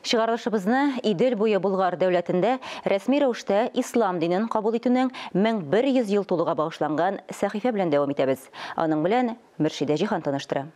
Чыгарылышыбызны Идел буе Болгар дәүләтендә рәсми рәвештә ислам динен кабул итүнең 1100 ел тулуга багышланган сәхифә белән дәвам итәбез. Аның белән Мөршидә Җиһан таныштыра.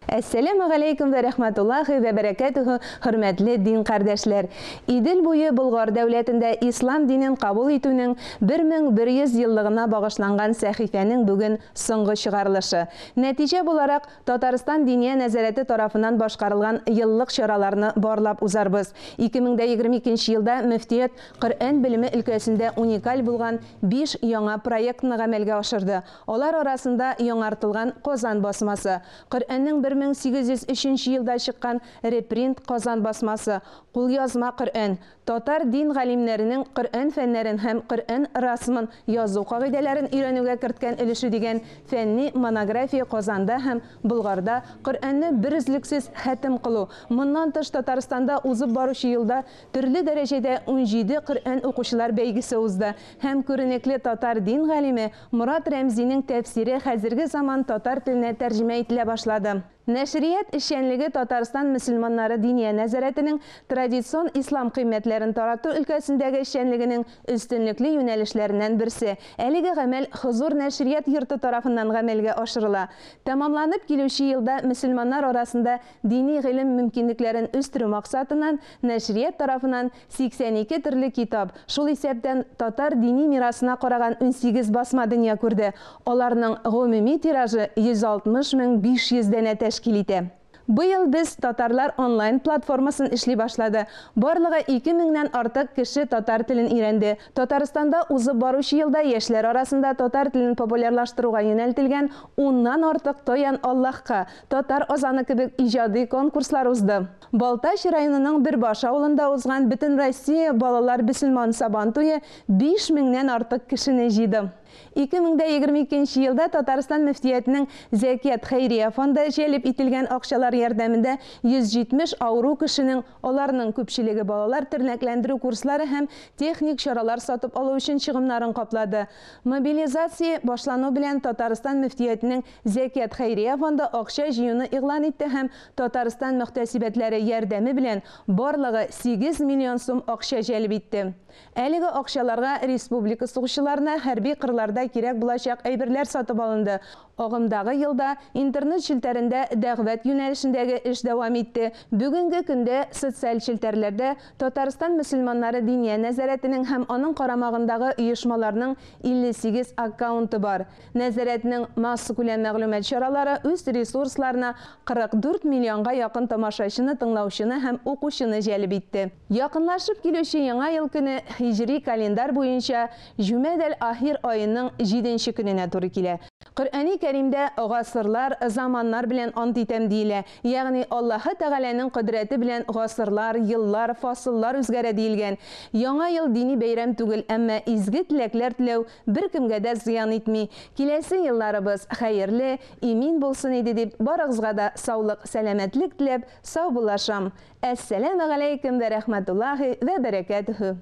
Әссәламү галәйкүм вә рәхмәтуллаһи вә бәрәкәтүһү, хөрмәтле дин кардәшләр! Идел буе Болгар дәүләтендә ислам динен кабул итүнең 1100 еллыгына багышланган сәхифәнең бүген соңгы чыгарылышы. Нәтиҗә буларак, Татарстан Диния нәзарәте тарафыннан башкарылган еллык чараларны барлап узарбыз. 2022 нче елда мөфтият Коръән белеме өлкәсендә уникаль булган биш яңа проектны гамәлгә ашырды. Алар арасында яңартылган Казан басмасы, Коръәннең 1803 нче елда чыккан репринт Казан басмасы, кулъязма Коръән, Татар дин галимнәренең Коръән фәннәрен һәм Коръән расмын язу кагыйдәләрен өйрәнүгә керткән өлеше дигән фәнни монография Казанда һәм Болгарда Коръәнне берөзлексез хәтем кылу. Моннан тыш, Татарстанда узып баручы елда төрле дәрәҗәдә 17 Коръән укучылар бәйгесе узды һәм күренекле татар дин галиме Морад Рәмзинең тәфсире хәзерге заман татар теленә тәрҗемә ителә башлады. Нәшрият эшчәнлеге Татарстан мөселманнары Диния нәзарәтенең традицион ислам кыйммәтләрен тарату өлкәсендәге эшчәнлегенең өстенлекле юнәлешләреннән берсе. Әлеге гамәл Хозур нәшрият йорты тарафыннан гамәлгә ашырыла. Тәмамланып килүче елда мөселманнар арасында дини гыйлем мөмкинлекләрен үстерү максатыннан нәшрият тарафыннан 82 төрле китап, шул исәптән татар дини мирасына караган 18 басма дөнья күрде. Аларның гомуми тиражы 160 500 данә тәшкил итә. Быел без Татарлар онлайн платформасын эшли башлады. Барлыгы 2 меңнән артык кеше татар телен өйрәнде. Татарстанда узып баручы елда яшьләр арасында татар телен популярлаштыруга юнәлтелгән уннан артык Таян Аллаһка, Татар азаны кебек иҗади конкурслар узды. Балтач районының Бөрбаш авылында узган Бөтенроссия балалар бөселман Сабан туе биш меңнән артык кешене җыйды. 2022 нче елда Татарстан мөфтиятенең Зәкят хәйрия фонды җәлеп ителгән акчалар ярдәмендә 170 авыру кешенең, аларның күпчелеге балалар, тернәкләндерү курслары һәм техник чаралар сатып алу өчен чыгымнарын каплады. Мобилизация башлану белән Татарстан мөфтиятенең Зәкят хәйрия фонды акча җыюны игълан итте һәм Татарстан мөхтәсибәтләре ярдәме белән барлыгы 8 миллион сум акча җәлеп итте. Әлеге акчаларга республика сугышчыларына хәрби кырларда кирәк булачак әйберләр сатып алынды. Агымдагы елда интернет челтәрендә дәгъвәт юнәлешендәге эш дәвам итте. Бүгенге көндә социаль челтәрләрдә Татарстан мөселманнары Диния нәзарәтенең һәм аның карамагындагы оешмаларның 58 аккаунты бар. Нәзарәтнең массакүләм мәгълүмат чаралары үз ресурсларына 44 миллионга якын тамашачыны, тыңлаучыны һәм укучыны җәлеп итте. Якынлашып килүче Яңа ел көне һиҗри календарь буенча Җүмәдәл-ахир аеның җиденче көненә туры килә. Коръәни Кәримдә гасырлар, заманнар белән ант итәм диелә, ягъни Аллаһы Тәгаләнең кодрәте белән гасырлар, еллар, фасыллар үзгәрә диелгән. Яңа ел дини бәйрәм түгел, әмма изге теләкләр теләү Беркемгә дә зыян итми. Киләсе елларыбыз хәерле, имин булсын иде дип барыгызга да саулык, сәламәтлек теләп, саубуллашам. Әссәләмегаләйкем вә рәхмәтуллаһи вә бәрәкәтүһү.